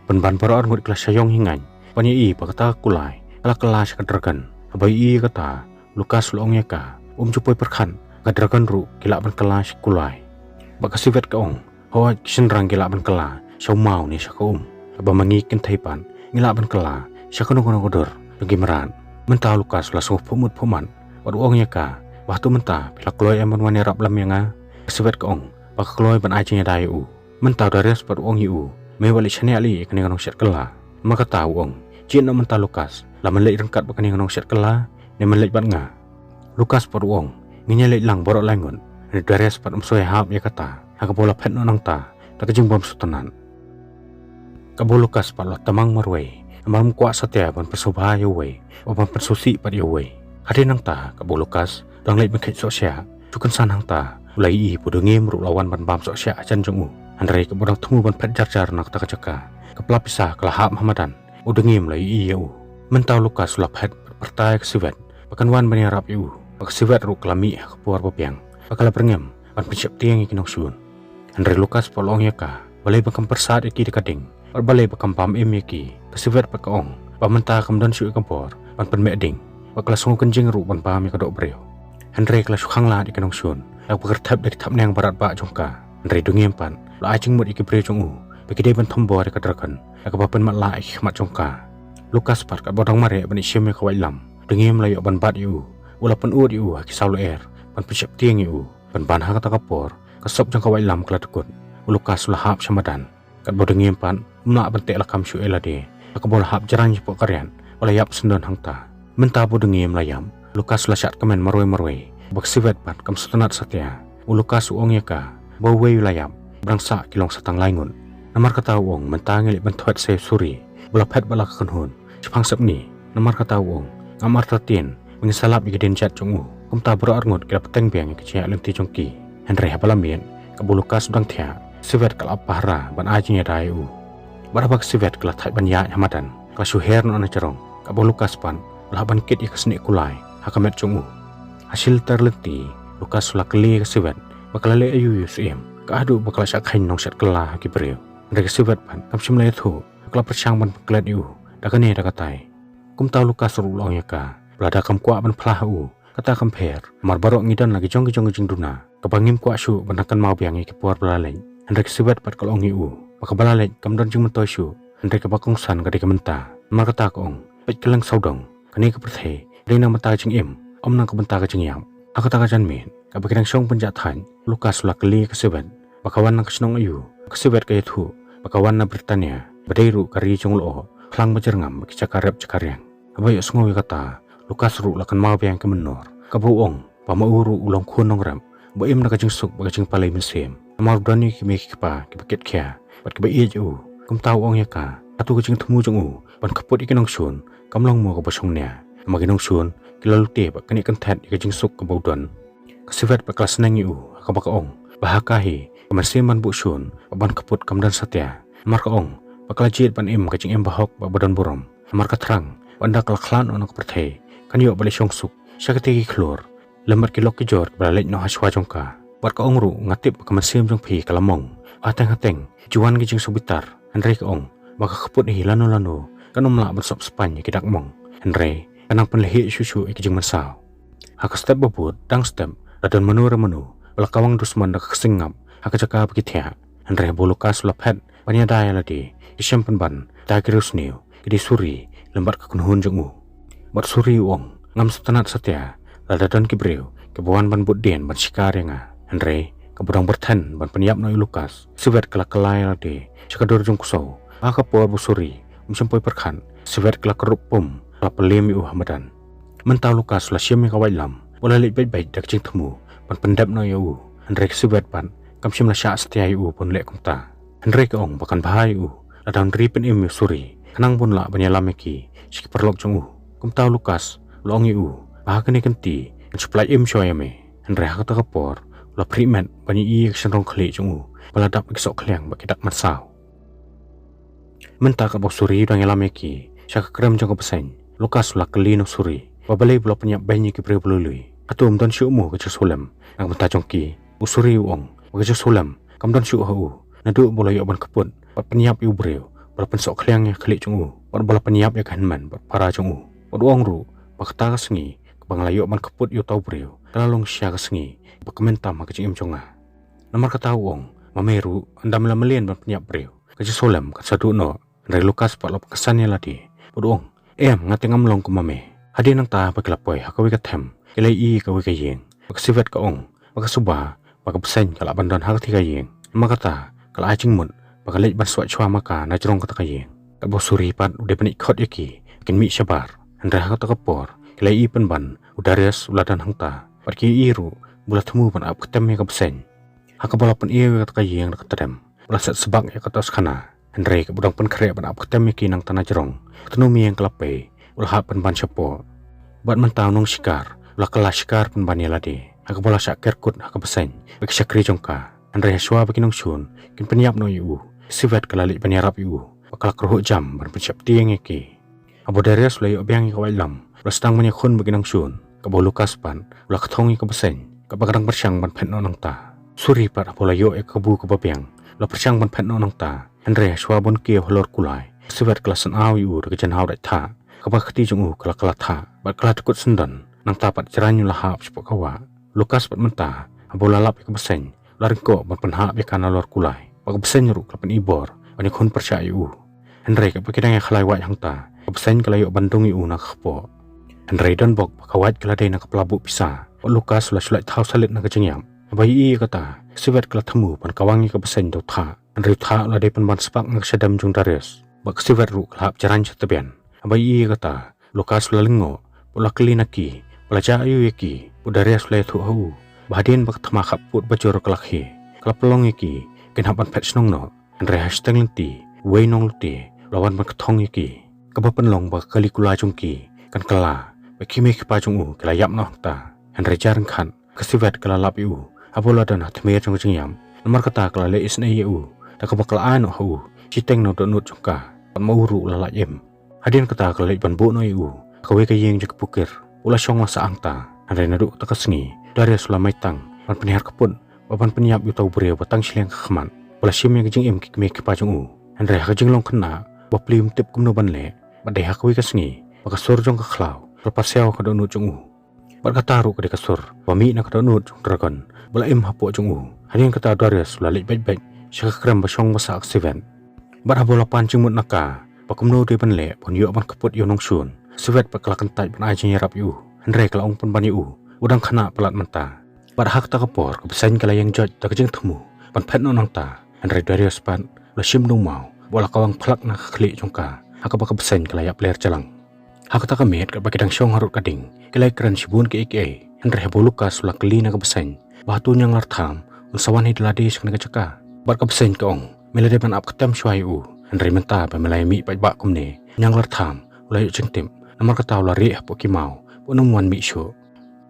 Pynban baroh arngut ki la shah ïong hi ngaiñ ban ïa i ba kata ka kulai ka la kylla sha ka dragon. Haba ïa i ïa kata, u Lukas u la ong ïa ka, um ju poi pyrkhat, ka dragon ruh ki lah ban kylla sha ka kulai. Bad ka Siwet ka ong, hooid, ki shynrang ki lah ban kylla sha u maw ne sha ka um, haba ma ngi kynthei pat ngi lah ban kylla sha kano kano ka dur jong ki mrad. Mynta u Lukas u la sngewphuh mut phuh mat bad u ong ïa ka ba hato mynta phi la kloi em ban wan ïarap lem ïa nga? Ka Siwet ka ong ba ka kloi ban ai jingïada ïa u. Mynta u Darius pat u ong ïa u, me wat leit shaniah lei ïa kane ka nongshet kylla. Namar kata u ong, jied noh mynta Lukas, la men leit ryngkat bad kane ka nongshet kylla ne men leit bad nga? Lukas pat u ong, ngin ïa leit lang baroh lai ngut. Hynrei u Darius pat um soi hap ïa kata, ha kaba u la phet noh nangta da ka jingbym sngewtynnat. Katba u Lukas pat u la tymmen marwei, namar um kwah satia ban pynsngewbha ïa uwei, bad ban pynsngewsih pat ïa uwei. Hadien nangta katba u Lukas u dang leit ban kheit sohshiah, shu kynsan hangta u la ïohi ba u Dngiem ruh u la wan ban bam sohshiah hajan jong u. Hynrei katba u dang thmu ban phet jar jar na kata ka jaka, ka pla pisa ka la hap ha madan. U Dngiem u la ïohi ïa u. Mynta u Lukas u la phet bad pyrta ïa ka Siwet ba kan wan ban ïarap ïa u. Bad ka Siwet ruh ka la mih ha ka por ba biang bad ka la byrngem ban pynsheptieng ïa ki nongshun. Hynrei u Lukas pat u la ong ïa ka, balei ba kam pyrsad ïa ki da ka ding, bad balei ba kam bam im ïa ki? Ka Siwet pat ka ong ba mynta kam don shuh ïa ka bor ban pynmeh ding, bad ka la sngewkynjing ruh ban bam ïa ka doh briew. Hynrei ka la shu khanglad ïa ki nongshun da kaba kyrthep da ki thapniang barat bah jong ka. Hynrei u Dngiem pat u la ai jingmut ïa ki briew jong u ba ki dei ban thombor ïa ka dragon da kaba pynmatlah ïa ki khmat jong ka. U Lukas pat katba u dang mareh ban ïashim ïa ka waitlam, u Dngiem u la ïoh ban bat ïa u. U la pynud ïa u ha ki saw lyer ban pynsheptieng ïa u. Pynban ha kata ka por ka sop jong ka waitlam ka la dkut. U Lukas u la hap sha madan. Katba u Dngiem pat um lah ban teh lakam shuh ïa lade, ha kaba u la hap jrang shapoh ka riat bad la ïap syndon hangta. Mynta ba u Dngiem u la ïap, u Lukas u la shad kmen marwei marwei ba ka Siwet pat kam sngewtynnat satia. U Lukas u ong ïa ka ba uwei u la ïap, ba dang sah ki long sa tang lai ngut. Namar kata u ong, mynta ngi leit ban thwet sa ïa u suri ba la phet bad la ka kynhun shaphang sepngi. Namar kata u ong, ngam artatien ba ngin sa lap ïa ki dienjat jong u. Kumta baroh arngut ki la bteng biang ïa ka jingïaid lynti jong ki. Hynrei haba la miet, katba u Lukas u dang thiah, ka Siwet ka la ap pahara ban ai jingïada ïa u. Bad haba ka Siwet ka la thait ban ïaid ha madan, ka la shu her noh na jrong. Katba u Lukas pat u la hap ban kit ïa ka snieh kulai ha ka met jong u. Ha shi lynter lynti u Lukas u la kylli ïa ka Siwet ba ka la leh aïu ïa u Syiem, ka haduh ba ka la shah kheiñ nongshet kylla ha ki briew. Hynrei ka Siwet pat kam shym la ïathuh, ka la pyrshang ban pynklet ïa u da kane da katai. Kumta u Lukas ruh u la ong ïa ka ba lada kam kwah ban phla ha u, kata kam pher, namar baroh ngi don la ki jong ki jong ki jingduna. Kaba ngim kwah shuh ban dang kynmaw biang ïa ki por ba la leit. Hynrei ka Siwet pat ka la ong ïa u ba kaba la leit kam don jingmyntoi shuh, hynrei kaba kongsan ka dei ka mynta. Namar kata ka ong, peit kylleng sawdong, kane ka pyrthei ka dei na ka bynta ka jingim, ym na ka bynta ka jingïap. Ha kata ka janmiet katba ki dang shong pynjah thait, u Lukas u la kylli ïa ka Siwet ba ka wan na ka shnong aïu. Ka Siwet ka ïathuh ba ka wan na Britania, ba dei ruh ka ri jong u lyoh, khlang ba jyrngam bad ki jaka rep jaka riang. Haba ïohsngew ïa kata, u Lukas ruh u la kynmaw biang ïa ka mynnor, kaba u ong ba ma u ruh u long khun nongrep ba im da ka jingsuk bad ka jingpalei mynsiem, namar u don ïa ki kmie ki kpa kiba kit khia bad kiba ïeit ïa u. Kumta u ong ïa ka, hato ka jingthmu jong u ban khappud ïa ki nongshun kam long mo kaba shongnia? Namar ki nongshun ki la lute bad kane ka kynthet ïa ka jingsuk kaba u don. Ka Siwet pat ka la sneng ïa u ha kaba ka ong ba ha ka hi, ka mynsiem ban buh shun bad ban khappud kam don satia. Namar ka ong ba ka la jied ban im ka jingim bahok bad ba don burom. Namar ka thrang ba ynda ka la khlad noh na ka pyrthei, kan ïoh ban leit shong suk sha katei ki khlur lem bad ki lok ki jor kiba la leit noh ha shuwa jong ka. Bad ka ong ruh, nga tip ba ka mynsiem jong phi ka la mong. Hateng hateng ju wan ki jingsngewbitar. Hynrei ka ong ba ka khappud hi lano lano kan ym lah ban sop spaiñ ïa ki dak mong, hynrei kan nang pynlehih shuh shuh ïa ki jingmynsaw. Ha ka step ba bud, dang step, La don mano re mano ba la kawang dusmon da ka ksing ngap ha ka jaka ba ki thiah. Hynrei haba u Lukas u la phet ban ïada ïa lade, ki shem pynban da ki riewsniew, ki dei Suri lem bad ka kynhun jong u. Bad Suri u ong, ngam sngewtynnat satia lada don ki briew kiba wan ban bud dien ban shikar ïa nga. Hynrei kaba dang byrthen ban pynïap noh ïa u Lukas, Siwet ka la kylla ïa lade sha ka dur jong u ksew. Ha ka por ba u Suri um shym poi pyrkhat, Siwet ka la kyrduh pum, ka la pynliem ïa u ha madan. Mynta u Lukas u la shim ïa ka waitlam bad u la leit beit beit da ka jingthmu ban pyndep noh ïa u. Hynrei ka Siwet pat kam shym la shah satia ïa u ban leh kumta. Hynrei ka ong ba kan bha ïa u lada un ri pynim ïa u Suri, khnang ba un lah ban ïalam ïa ki sha ki paralok jong u. Kumta u Lukas u la ong ïa u ba ha kane ka kynti ngan shu pyllait im shuwa ïa me. Hynrei ha kata ka por u la phrieh met ban ïohi ïa ka shynrong khlieh jong u ba la dap da ki sohkhliang bad ki dak mynsaw. Mynta katba u Suri u dang ïalam ïa ki sha ka krem jong ka bseiñ, u Lukas u la kylli na u Suri ba balei ba u la pynïap beiñ ïa ki briew ba lui lui. Hato ym don shuh mo ka jingsngewlem na ka bynta jong ki? U Suri u ong ba ka jingsngewlem kam don shuh ha u, naduh ba u la ïoh ban kput bad pynïap ïa u briew ba la pynsohkhliang ïa ka khlieh jong u, bad ba la pynïap ïa ka hynmen bad para jong u. Bad u ong ruh ba kata ka sngi kaba nga la ïoh ban kput ïa uta u briew ka la long shisha ka sngi ba kmen tam ha ka jingim jong nga. Namar kata u ong, ma me ruh ynda me la mlien ban pynïap briew, ka jingsngewlem kan sa duh noh. Hynrei u Lukas pat u la pynksan ïa lade bad u ong, em, nga te ngam long kum ma me. Hadien nangta ba ki la poi ha kawei ka them, ki la ïohi ïa kawei ka ïing ba ka Siwet ka ong ba ka suba ba ka bseiñ ka lah ban don ha katei ka ïing. Namar kata ka la ai jingmut ba kan leit ban swait shuwa ma ka na jrong kata ka ïing. Katba u Suri pat u dei ban ïaid khot ïa ki ba kin mih shabar. Hynrei ha kata ka por ki la ïohi pynban u Darius u la don hangta bad ki ïohi ruh ba u la thmu ban ap ktem ïa ka bseiñ. Ha kaba u la pynim ïa kata ka ïing da ka tdem, u la set sbak ïa ka toskhana. Hynrei kaba u dang pynkhreh ban ap ktem ïa ki nangta na jrong, ka tnum ïing ka la pei, u la hap pynban shapoh. Bad mynta u nongshikar u la kylla shikar pynban ïa lade ha kaba u la shah ker kut ha ka bseiñ bad ki shakri jong ka. Hynrei ha shuwa ba ki nongshun kin pynïap noh ïa u, ka Siwet ka la leit ban ïarap ïa u bad ka la kyrhuh jam ban pynsheptieng ïa ki. Haba u Darius u la ïoh biang ïa ka waitlam, u la sdang ban ïakhun bad ki nongshun. Katba u Lukas pat u la kthong ïa ka bseiñ katba ka dang pyrshang ban phet noh nangta. U Suri pat haba u la ïoh ïa ka kabu kaba biang, u la pyrshang ban phet noh nangta. Hynrei ha shuwa ba un kiew halor kulai, ka Siwet ka la synñiaw ïa u da ka jynhaw dait thah, kaba ka kti jong u ka la kylla thah bad ka la dkut syndon. Nangta pat Jraiñ u la hap shapoh ka wah. U Lukas pat mynta haba u la lap ïa ka bseiñ, u la ryngkoh ban pynhap ïa ka nalor kulai bad ka bseiñ ruh ka la pynibor ban ïakhun pyrshah ïa u. Hynrei katba ki dang ïakhlaiwait hangta, ka bseiñ ka la ïoh ban dung ïa u na ka kpoh. Hynrei donbok ba ka wait ka la dei na ka pla buh pisa bad u Lukas u la shu lait thaw salit na ka jingïap. Haba ïohi ïa kata, ka Siwet ka la thmu ban kawang ïa ka bseiñ da u thah. Hynrei u thah u la dei pynban spak na ka shadem jong u Darius bad ka Siwet ruh ka la hap jraiñ sha tbian. Haba ïohi ïa kata, u Lukas u la lyngngoh bad u la kylli na ki ba la jia aïu ïa ki. Bad u Darius u la ïathuh ha u ba hadien ba ka thma khappud bajur ka la khie, ka la pynlong ïa ki ba kin hap ban phet shnong noh. Hynrei ha shiteng lynti, uwei u nonglute u la wan ban kthong ïa ki. Kaba pynlong ba ka kali kulai jong ki kan kylla bad ki kmie ki kpa jong u ki la ïap noh hangta. Hynrei jar ryngkat, ka Siwet ka la lap ïa u haba u la don ha tmier jong ka jingïap. Namar kata ka la leh isynei ïa u da kaba ka la ai noh ha u shiteng na u dohnud jong ka, bad ma u ruh u la lait im. Hadien kata ka la leit ban buh noh ïa u ha kawei ka ïing jong ki pukir. U la shong la sah hangta. Hynrei naduh kata ka sngi u Darius u la maitang ban pynhiar kput bad ban pynïap ïa uta u briew ba tang shiliang ka khmat, ba la shim ïa ka jingim ki kmie ki kpa jong u. Hynrei ha ka jinglong khynnah ba pli um tip kumno ban leh, bad dei ha kawei ka sngi ba ka sur jong ka khlaw ka la pasiaw ha ka dohnud jong u. Bad kata ruh ka dei ka sur ba mih na ka dohnud jong u dragon ba la im hapoh jong u. Hadien kata u Darius u la leit beit beit sha ka krem ba shong ba sah ka Siwet. Bad haba u la pan jingmut na ka ba kumno u dei ban leh ban ïoh ban kput ïa u nongshun, ka Siwet pat ka la kyntait ban ai jingïarap ïa u. Hynrei ka la ong pynban ïa u ba u dang khynnah palat mynta. Bad ha kata ka por ka bseiñ ka la ïeng joit da ka jingthmu ban phet noh nangta. Hynrei u Darius pat u la shim dewmaw bad u la kawang phlak na ka khlieh jong ka, ha kaba ka bseiñ ka la ïap ler jalang. Ha kata ka miet katba ki dang shong harud ka ding, ki la ïakren shibun kiei kiei. Hynrei haba u Lukas u la kylli na ka bseiñ ba hato Ñianglartham un sa wan hi da lade sha kane ka jaka, bad ka bseiñ ka ong, me la dei ban ap ktem shuwa ïa u. Hynrei mynta ba me la ïa mih paidbah kumne, Ñianglartham u la ïoh jingtip, namar kata u la rieh hapoh ki maw bad um wan mih shuh.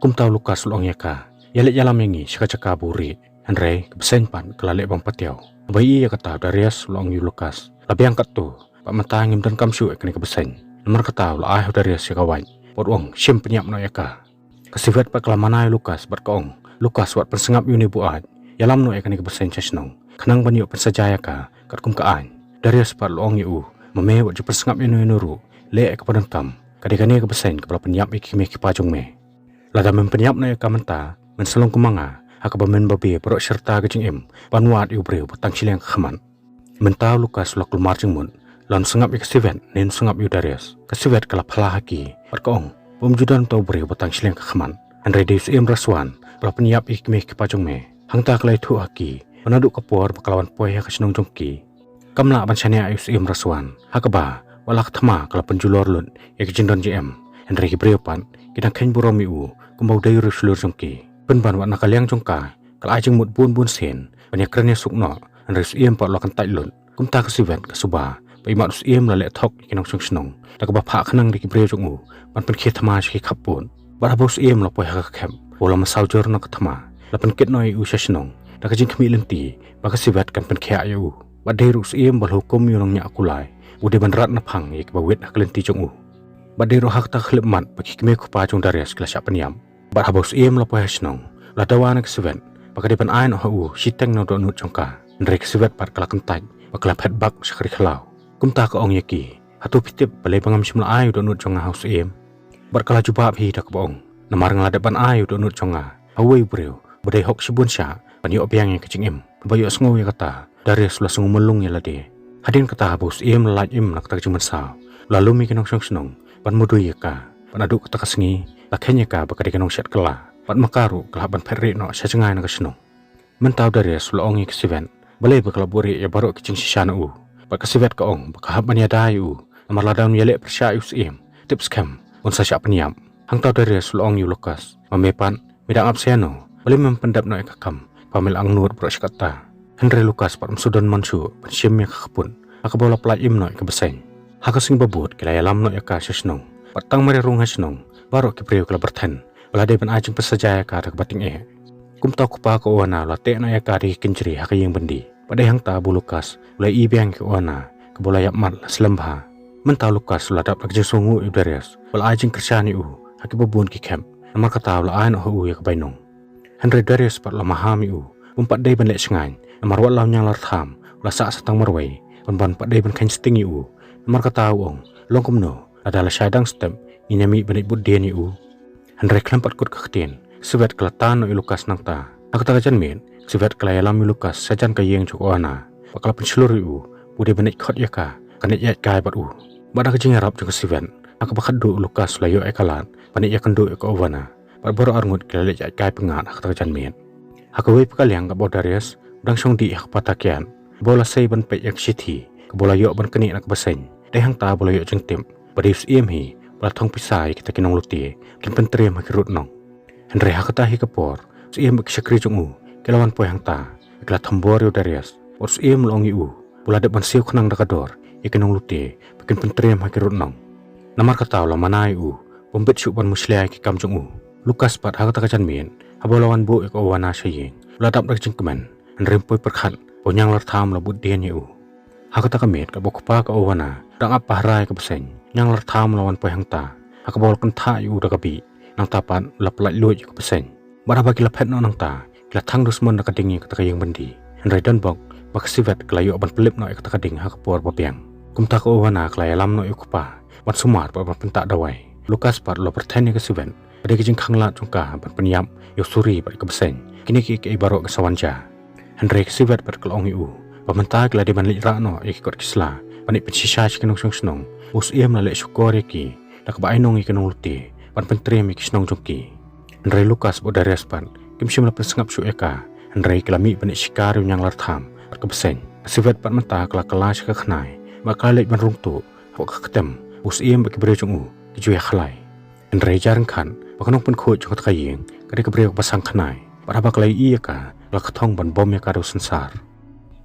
Kumta u Lukas u la ong ïa ka, ïa leit ïalam ïa ngi sha ka jaka ba u rieh. Hynrei ka bseiñ pat ka la leh bym patiaw. Haba ïohi ïa kata u Darius u la ong ïa u Lukas, la biang katto, bad mynta ngim donkam shuh ïa kane ka bseiñ. Namar kata u la ai ha u Darius ïa ka wait bad u ong, shim pynïap noh ïa ka. Ka Siwet pat ka la mana ïa u Lukas bad ka ong, Lukas, wat pynsngap ïa une u buaid, ïalam noh ïa kane ka bseiñ sha shnong, khnang ban ïoh pynsaja ïa ka katkum ka aiñ. U Darius pat u la ong ïa u, ma me wat ju pynsngap ïano ïano ruh, leh ïa kaba donkam. Ka dei kane ka bseiñ kaba la pynïap ïa ki kmie ki kpa jong me. Lada mem pynïap noh ïa ka mynta, Men sa long kum ma nga, ha kaba men babe baroh shi rta ka jingim ban wad ïa u briew ba tang shiliang ka khmat. Mynta u Lukas u la kulmar jingmut, u la sngap ïa ka siwet ne u sngap ïa u Darius. Ka siwet ka la phla ha ki bad ka ong, bym ju don uta u briew ba tang shiliang ka khmat. Hynrei dei u Syiem Raswan ba la pynïap ïa ki kmie ki kpa jong me. Hangta ka la ïathuh ha ki ba naduh ka por ba ka la wan poi ha ka shnong jong ki, kam lah ban shaniah ïa u Syiem Raswan, ha kaba wat la ka thma ka la pynjulor lut ïa ka jingdon jingem. Hynrei ki briew pat ki dang kheiñ burom ïa u kumba u dei u riewshlur jong ki. Pynban wat na ka liang jong ka, ka la ai jingmut bun bun sien ban ïakren ïasuk noh, hynrei u Syiem pat u la kyntait lut. Kumta ka siwet ka suba ba imat u Syiem u la leh thok ïa ki nongshong shnong da kaba phah khnang da ki briew jong u ban pynkhie thma sha ki khappud. Bad haba u Syiem u la poi ha ka khep, u la masaw jur na ka thma, la pynkit noh ïa u sha shnong da ka jingkhmih lynti ba ka siwet kan pynkhiah ïa u. Bad dei ruh u Syiem ba la hukum ïa u nongñiah kulai ba u dei ban rat na phang ïa kiba wit ha ka lynti jong u. Bad dei ruh ha kata ka khyllipmat ba ki kmie ki kpa jong u Darius ki la shah pynïap. Bad haba u Syiem u la poi ha shnong, u la dawa na ka siwet ba ka dei ban ai noh ha u shiteng na u dohnud jong ka. Hynrei ka siwet pat ka la kyntait bad ka la phet bak sha ka ri khlaw. Kumta ka ong ïa ki, hato phi tip balei ba ngam shym la ai u dohnud jong nga ha u Syiem? Bad ka la jubab hi da kaba ong, namar nga la dep ban ai u dohnud jong nga ha uwei u briew ba dei hok shibun shah ban ïoh biang ïa ka jingim. Haba ïohsngew ïa kata, u Darius u la sngew mlung ïa lade. Hadien kata haba u Syiem u la lait im na kata ka jingmynsaw, u la lum ïa ki nongshong shnong ban mudui ïa ka. Bad naduh kata ka sngi la kheiñ ïa ka ba ka dei ka nongshet kylla, bad ma ka ruh ka la hap ban phet rieh noh sha jngai na ka shnong. Mynta u Darius u la ong ïa ka siwet balei ba ka la buhrieh ïa baroh ki jingshisha na u. Bad ka siwet ka ong ba ka hap ban ïada ïa u namar lada un ïaleh pyrshah ïa u Syiem, tip skhem un sa shah pynïap. Hangta u Darius u la ong ïa u Lukas, ma me pat, me dang ap sha ïano? Balei mem pyndep noh ïa ka kam ba me la angnud baroh shi katta? Hynrei u Lukas pat um shu don mon shuh ban shim ïa ka kput ha kaba u la pyllait im noh ïa ka bseiñ. Ha ka sngi ba bud ki la ïalam noh ïa ka sha shnong, bad tang mar ïa rung ha shnong, baroh ki briew ki la byrthen ba la dei ban ai jingpynshitom ïa ka da kaba tyngeh. Kumta u kpa ka Oana u la teh noh ïa ka da ki kynjri ha ka ïing byndi. Bad dei hangta ba u Lukas u la ïohi biang ïa ka Oana kaba u la ïap mat la slem bha. Mynta u Lukas u la dap da ka jingsngewnguh ïa u Darius ba la ai jingkyrshan ïa u ha kiba bun ki khep. Namar kata u la ai noh ha u ïa ka bainong. Hynrei u Darius pat u la maham ïa u ba um pat dei ban leh shngaiñ, namar wat la u Ñianglartham u la sah sa tang marwei, ban ban pat dei ban kheiñ sting ïa u. Namar kata u ong, long kumno lada la shai dang step, ngin ïa mih ban leit bud dien ïa u? Hynrei khlem pat kut ka ktien, ka siwet ka la tan noh ïa u Lukas nangta. Ha kata ka janmiet ka siwet ka la ïalam ïa u Lukas sha jan ka ïing jong ka Oana, bad ka la pynshlur ïa u ba u dei ban leit khot ïa ka, kan leit ïaid kai bad u. Bad da ka jingïarap jong ka siwet, ha kaba khatduh u Lukas u la ïoh ïa ka lad ban leit ïakynduh ïa ka Oana. Bad baroh arngut ki la leit ïaid kai pyngngad ha kata ka janmiet. Ha kawei pat ka liang kaba u Darius u dang shong dih ha ka pata kiad, ba u la sei ban peit ïa ka shithi kaba u la ïoh ban knieh na ka bseiñ. Dei hangta ba u la ïoh jingtip ba dei u Syiem hi ba la thong pisa ïa kita ki nonglute kin pyntriem ha ki rud nong. Hynrei ha kata hi ka por u Syiem bad ki shakri jong u ki la wan poi hangta, ki la thombor ïa u Darius. Bad u Syiem u la ong ïa u ba u la dep ban siew khnang da ka dor ïa ki nonglute ba kin pyntriem ha ki rud nong. Namar kata u la mana ïa u ba um bit shuh ban mushlia ïa ki kam jong u. U Lukas pat ha kata ka janmiet, haba u la wan buh ïa ka Oana sha ïing, u la dap da ka jingkmen, hynrei um poi pyrkhat ba u Ñianglartham u la bud dien ïa u. Ha kata ka miet kaba u kpa ka Oana u dang ap pahara ïa ka bseiñ, u Ñianglartham u la wan poi hangta, ha kaba u la kynthah ïa u da ka bih, nangta pat u la pyllait luid ïa ka bseiñ. Bad haba ki la phet noh nangta, ki la thang dusmon da ka ding ïa kata ka ïing byndi. Hynrei donbok ba ka siwet ka la ïoh ban pynlip noh ïa kata ka ding ha ka por babiang. Kumta ka Oana ka la ïalam noh ïa u kpa ban sumar bad ban pyntah dawai. U Lukas pat u la pyrthen ïa ka siwet ba dei ka jingkhanglad jong ka ban pynïap ïa u Suri bad ïa ka bseiñ. Kine kiei kiei baroh ki sa wan jia. Hynrei ka siwet pat ka la ong ïa u ba mynta ki la dei ban leit rah noh ïa ki kot ki sla ban leit pynshisha sha ki nongshong shnong ba u Syiem u la leh shukor ïa ki da kaba ainong ïa ki nonglute ban pyntriem ïa ki shnong jong ki. Hynrei u Lukas bad u Darius pat kim shym la pynsngap shuh ïa ka, hynrei ki la mih ban leit shikar ïa u Ñianglartham bad ka bseiñ. Ka siwet pat mynta ka la kylla sha ka khnai bad ka la leit ban rung tuh hapoh ka ktem ba u Syiem bad ki briew jong u ki ju ïakhlai. Hynrei jar ryngkat ba ka nongpynkhuid jong kata ka ïing ka dei ka briew kaba shang khnai, bad haba ka la ïohi ïa ka, ka la kthong ban bom ïa ka da u synsar.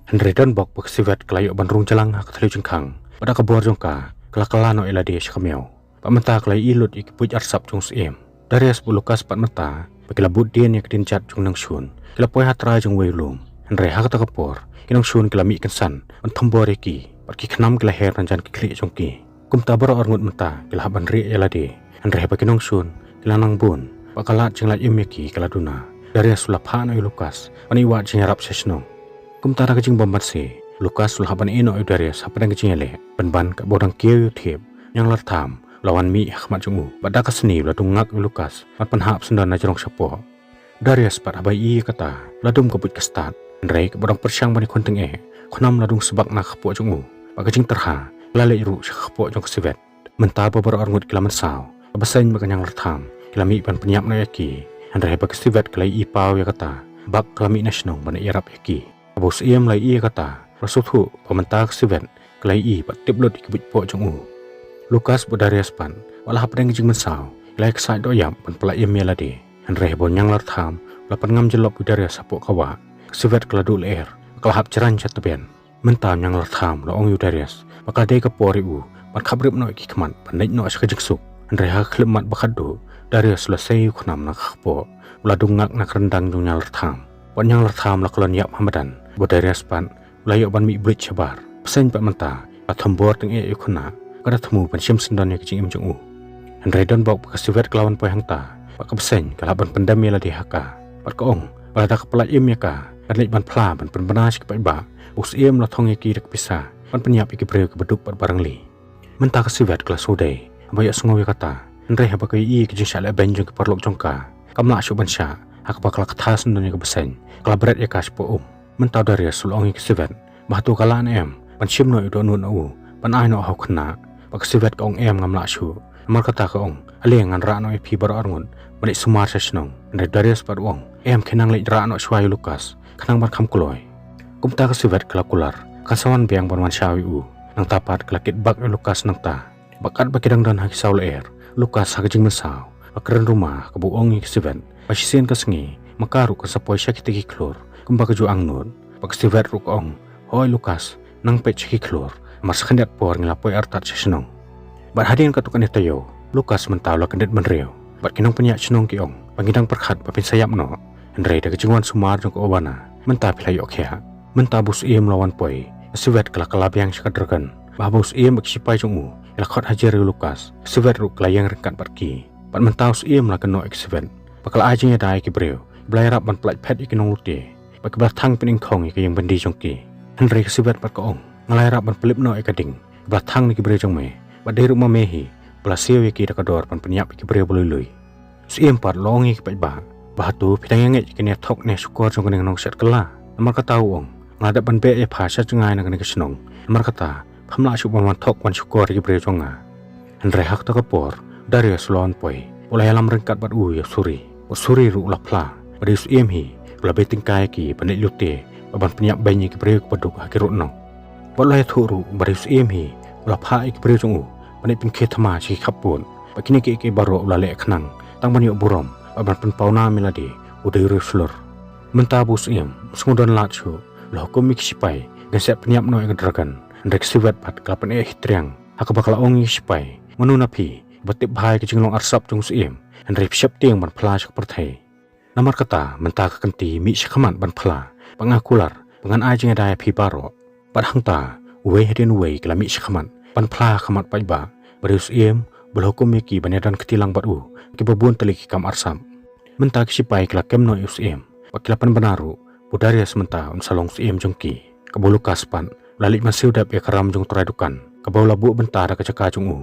Hynrei donbok ba ka siwet ka la ïoh ban rung jlang ha ka thliew jingkhang, bad da ka bor jong ka ka la kylla noh ïa lade sha ka miaw. Bad mynta ka la ïohi lut ïa ki buit arsap jong u Syiem. U Darius bad u Lukas pat mynta ba ki la bud dien ïa ka dienjat jong u nongshun, ki la poi ha trai jong uwei u lum. Hynrei ha kata ka por ki nongshun ki la mih kynsan ban thombor ïa ki, bad ki khnam ki la her na jan ki khlieh jong ki. Kumta baroh arngut mynta ki la hap ban rieh ïa lade. Hynrei haba ki nongshun ki la nang bun, ba ka lad jinglait im ïa ki ka la duna, u Darius u la phah noh ïa u Lukas ban ïa wad jingïarap sha shnong. Kumta da ka jingbymbanse, u Lukas u la hap ban ïeh noh ïa u Darius hapdeng ka jingïaleh. Pynban kaba u dang kiew ïa u thiep, u Ñianglartham u la wan mih ha khmat jong u, bad da ka snieh u la dung ngak ïa u Lukas ban pynhap syndon na jrong shapoh. Darius pat haba ïohi ïa kata, la dum ka buit ka stad. Hynrei kaba dang pyrshang ban ïakhun tyngeh, u khnam la dung sbak na ka kpoh jong u. Bad ka jingtyrha ka la leit ruh sha ka kpoh jong ka Sivet. Mynta ba baroh arngut ki la mynsaw, ka bseiñ bad ka ñianglartham ki la mih ban pynïap noh ïa ki. Hynrei haba ka Sivet ka la ïohi paw ïa kata, bak ka la mih na shnong ban ïarap ïa ki. Haba u Syiem u la ïohi ïa kata, u la sngewthuh ba mynta ka Sivet ka la ïohi bad tip lut ïa ki buit poh jong u. Lukas bad Darius pat, wat la hapdeng ka jingmynsaw, ki la ïaksaid dohïap ban pyllait im ïa lade. Hynrei haba u ñianglartham u la pynngam jyllop ïa u Darius hapoh ka wah, ka Sivet ka la duh lyer, ka la hap jraiñ sha tbian. Mynta u ñianglartham u la ong ïa u Darius ba ka la dei ka por ïa u ban khaprip noh ïa ki khmat ban leit noh sha ka jingsuk. Hynrei ha ka khyllipmat ba khatduh, u Darius u la sei ïa u khnam na ka kpoh, u la dung ngak na ka ryndang jong u ñianglartham. Bad u ñianglartham u la kyllon ïap ha madan, bad u Darius pat u la ïoh ban mih bleach shabar. Bseiñ pat mynta ka la thombor tyngeh ïa u khynnah, ka da thmu ban shim syndon ïa ka jingim jong u. Hynrei don bok ba ka Sivet ka la wan poi hangta, bad ka bseiñ ka la hap ban pyndem ïa lade ha ka. Bad ka ong ba lada ka pyllait im ïa ka, kan leit ban phla ban pynbna sha ki paidbah ba u Syiem u la thong ïa ki da ka pisa ban pynïap ïa ki briew kiba duk bad ba rangli. Mynta ka Sivet ka la sngewdei haba ïohsngew ïa kata. Hynrei haba ka ïohi ïa ka jingshah lehbeiñ jong ki paralok jong ka, kam lah shuh ban shah, ha kaba ka la ktha syndon ïa ka bseiñ, ka la bret ïa ka shapoh um. Mynta u Darius u la ong ïa ka Sivet ba hato ka lah ne em ban shim noh ïa u dohnud na u ban ai noh ha u khynnah. Bad ka Sivet ka ong, em, ngam lah shuh. Namar kata ka ong, ale ngan rah noh ïa phi baroh arngut ban leit sumar sha shnong. Hynrei u Darius pat u ong, em, khnang leit rah noh shuwa ïa u Lukas, khnang ban kham kloi. Kumta ka Sivet ka la kular, kan sa wan biang ban wan shaw ïa u. Nangta pat ka la kit bak ïa u Lukas nangta. Bad katba ki dang don ha ki saw lyer, u Lukas ha ka jingmynsaw u la kren ruma, kaba u ong ïa ka Sivet ba shisien ka sngi ma ka ruh kan sa poi sha kita ki khlur kumba ka ju angnud. Bad ka Sivet ruh ka ong, hooid Lukas, nang peit sha ki khlur, namar sa khyndiat por ngi la poi artat sha shnong. Bad hadien katto katne taïew, u Lukas mynta u la kyndit bynriew. Bad ki nongpynïaid shnong ki ong ba ngi dang pyrkhat ba phin sa ïap noh. Hynrei da ka jingwan sumar jong ka Ovana, mynta phi la ïoh khiah. Mynta ba u Syiem u la wan poi, ka Sivet ka la kylla biang sha ka dragon. Bad haba u Syiem bad ki shipai jong u ki la khot hajar ïa u Lukas, ka Sivet ruh ka la ïeng ryngkat bad ki. Bad mynta u Syiem u la kynnoh ïa ka Sivet ba ka la ai jingïada ïa ki briew kiba la ïarap ban pyllait phet ïa ki nonglute, bad kiba la thang pynïengkhong ïa ka ïingbyndi jong ki. Hynrei ka Sivet pat ka ong, nga la ïarap ban pynlip noh ïa ka ding kiba la thang na ki briew jong me, bad dei ruh ma me hi ba la siew ïa ki da ka dor ban pynïap ïa ki briew ba lui lui. U Syiem pat u la ong ïa ki paidbah ba hato phi dang ïa ngeit ïa kane ka thok ne shukor jong kane ka nongshet kylla? Namar kata u ong, nga la dep ban beh ïa pha sha jngai na kane ka shnong. Namar kata pham lah shuh ban wan thok wan shukor ïa ki briew jong nga. Hynrei ha kata ka por u Darius u la wan poi, u la ïalam ryngkat bad u ïa u Suri. U Suri ruh u la phla ba dei u Syiem hi ba la bei tyngka ïa ki ban leit lute bad ban pynïap beiñ ïa ki briew kiba duk ha ki rud noh. Bad u la ïathuh ruh ba dei u Syiem hi u la phah ïa ki briew jong u ban leit pynkhie thma sha ki khappud. Bad kine kiei kiei baroh u la leh khnang tang ban ïoh burom bad ban pynpaw nam ïa lade u dei u riewshlur. Mynta ba u Syiem um sngewdon lad shuh, u la hukum ïa ki shipai ban sa pynïap noh ïa ka dragon. Hynrei ka Sivet pat ka la pyneh hi triang, ha kaba ka la ong ïa ki shipai, mano na phi ba tip bha ïa ka jinglong arsap jong u Syiem, hynrei phi sheptieng ban phla sha ka pyrthei? Namar kata mynta ka kynti mih shakhmat ban phla, bad nga kular ba ngan ai jingïada ïa phi baroh. Bad hangta uwei hadien uwei ki la mih shakhmat ban phla ha khmat paidbah ba dei u Syiem uba la hukum ïa ki ban ïadon kti lang bad u ha kiba bun tylli ki kam arsap. Mynta ki shipai ki la kem noh ïa u Syiem bad ki la pynbna ruh ba u Darius mynta un sa long u Syiem jong ki. Kaba u Lukas pat u la leit ban siew dep ïa ka ram jong u trai dukan kaba u la buh bynta da ka jaka jong u.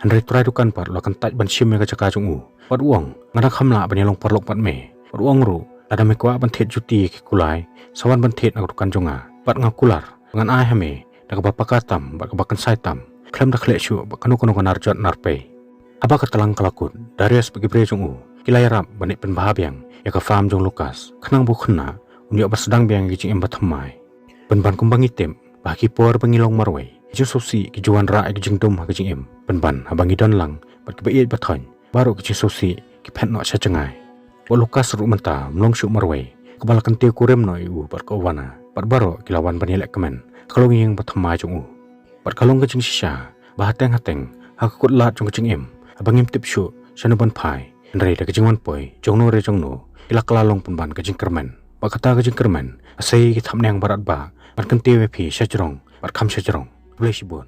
Hynrei u trai dukan pat u la kyntait ban shim ïa ka jaka jong u, bad u ong, nga dang kham lah ban ïalong paralok bad me. Bad u ong ruh, lada me kwah ban thied juti ïa ki kulai, sa wan ban thied na ka dukan jong nga. Bad nga kular ba ngan ai ha me da kaba paka tam bad kaba kynsai tam, khlem da khleh shuh bad kano kano ka nar jot nar pei. Haba ka tlang ka la kut, Darius bad ki briew jong u ki la ïarap ban leit pynbha biang ïa ka farm jong u Lukas, khnang ba u khynnah un ïoh ban sdang biang ïa ka jingim bathymmai. Pynban kumba ngi tip ba ha ki por ba ngi long marwei, ki jingsngewsih ki ju wanrah ïa ka jingdum ha ka jingim. Pynban haba ngi don lang bad kiba ïeit bathoh, baroh ki jingsngewsih ki phet noh sha jngai. Bad u Lukas ruh mynta um long shuh marwei, kaba la kyntiew kurim noh ïa u bad ka Ovana, bad baroh ki la wan ban ïalehkmen ha ka longïing bathymmai jong u. Bad ka long ka jingshisha ba hateng hateng ha ka kut lad jong ka jingim, haba ngim tip shuh shano ban phai, hynrei da ka jingwan poi jongno re jongno, ki la kylla long pynban ka jingkyrmen. Bad kata ka jingkyrmen ka sei ïa ki thapniang baroh bad ban kyntiew ïa phi shajrong bad kham shajrong. Khublei shibun.